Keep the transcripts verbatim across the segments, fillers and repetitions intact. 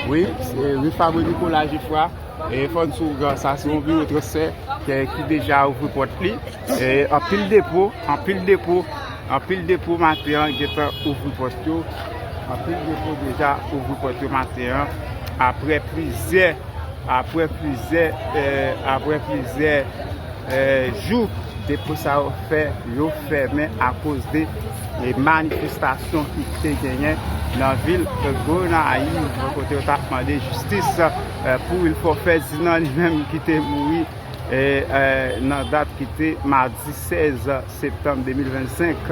Wi, se Rue Fabre Nicolas Geffrard. E fò n di w, sa se yon biwo transfè ki, ki deja ouvri pòt li. E anpil depo, anpil depo, anpil depo maten an gentan ouvri pòt yo. Anpil depo deja ouvri pòt yo maten an. Apre plizyè, apre plizyè, eh, apre plizyè, eh, jou, depo sa yo fè, yo fèmen akoz de, eh, manifestasyon ki te genyen nan vil Gonayiv, kote yo t ap mande jistis, eh, pou Wilfort Ferdinand, li menm ki te mouri, eh, eh, nan dat ki te madi sèz septanm de mil vennsenk.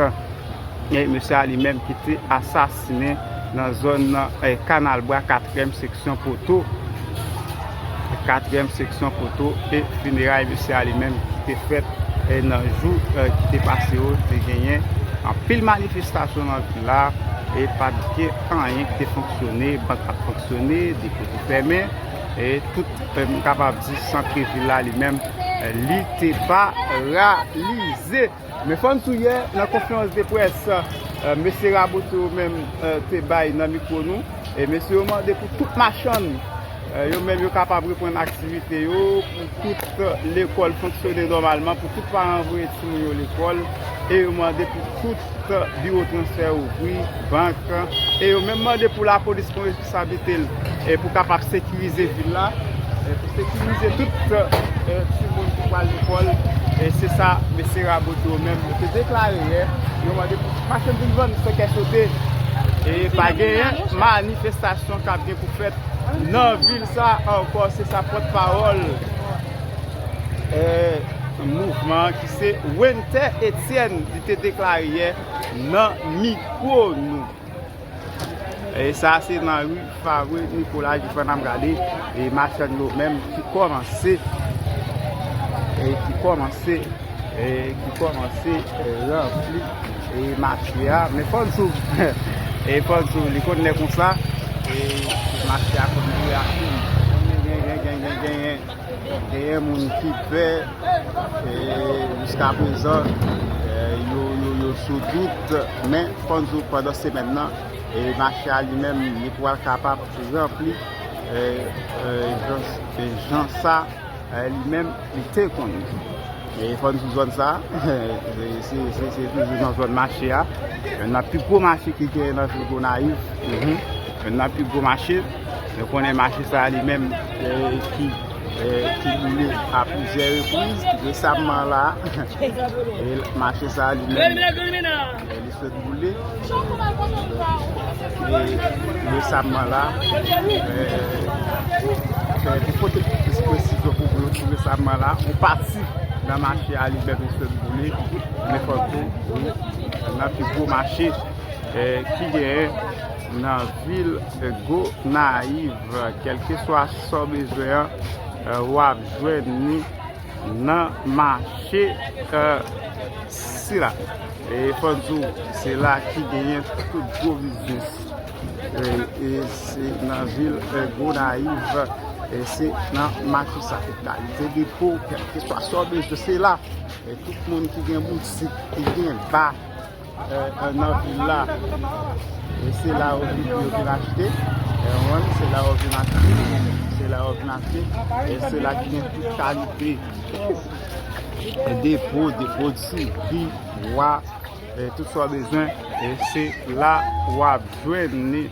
E mesye a li menm ki te asasinen nan zòn, eh, Kanal Bwa, katriyèm seksyon Poto. Katriyèm seksyon Poto. E fineray mesye a li menm ki te fèt, eh, nan jou, eh, ki te pase yo, te genyen anpil manifestasyon nan vil la. E pa t gen anyen ki te fonksyone, bank pa t fonksyone, depo te fèmen. E tout, eh, m kapab di, sant vil la li menm, eh, li te paralize. Men fò n di w, yè, nan konferans de près, eh, mesye Raboto yo menm, eh, te bay nan mikwo nou, e mesye yo mande pou tout machann, eh, yo menm yo kapab reprann aktivite yo, pou tout, eh, lekòl fonksyone nòmalman, pou tout paran voye timoun yo lekòl, e yo mande pou tout, eh, biwo transfè ouvri, bank, e yo menm mande pou lapolis pran responsabilite l, e pou kapab sekirize vil la, e pou sekirize tout, e, timoun ki pral lekòl. E se sa mesye Raboto yo menm yo te deklare yè. Yo mande pou machann vin vann san kè sote. E pa genyen manifestasyon k ap gen pou fèt nan vil sa ankò. Se sa pòtpawòl, e, mouvman an ki se Wenter Etienne, li te deklare yè nan mikwo nou. E sa se nan ri Fabre Nicolas Geffrard n ap gade, e machann yo menm ki kòmanse, e ki kòmanse, e ki kòmanse, e, ranpli, e mache a. Men fò n di w, e fò n di w, li konn lè konsa, e mache a konn boule ak moun. Genyen, genyen, genyen, genyen. Genyen moun ki pè, e jiska prezan, e yo, yo, yo sou dout, men fò n di w pandan semèn nan, e mache a li menm, li pral kapab ranpli, e, e, jan, e, jan sa, e, li menm, li te konn ye. E fò n di w zòn sa, se, se, se, se toujou nan zòn mache a. Youn nan pi gwo mache ki genyen nan vil Gonayiv. Mhm. Youn nan pi gwo mache. Nou konnen mache sa a li menm, e, ki, e, ki boule a plizyè repriz resaman la. E mache sa a li menm, e, li sot boule. E resaman la, e, fè pou pote plis presizyon pou nou, resaman la, yon pati nan mache a li menm li sot boule. Men fò n di w, nan pi gwo mache, e, ki genyen nan vil Gonayiv. Kèlkeswa sa w bezwen an, e, w ap jwenn li nan mache, e, sila. E fò n di w, se la ki genyen tout gwo biznis. E, e se nan vil, e, Gonayiv, e se nan mache sa. Tout kalite depo, kèlkeswa sa w bezwen, se la. E tout moun ki gen boutik, ki gen ba, e, e, nan vil la. E se la yo vin, yo vin achte. E, w konprann? Se la yo vin achte. Se la yo vin achte. E se la ki gen tout kalite depo, depo di bi, bwa, e, tout sa w bezwen. E se la w ap jwenn li.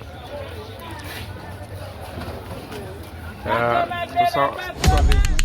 E, tout sa, tout sa w bezwen.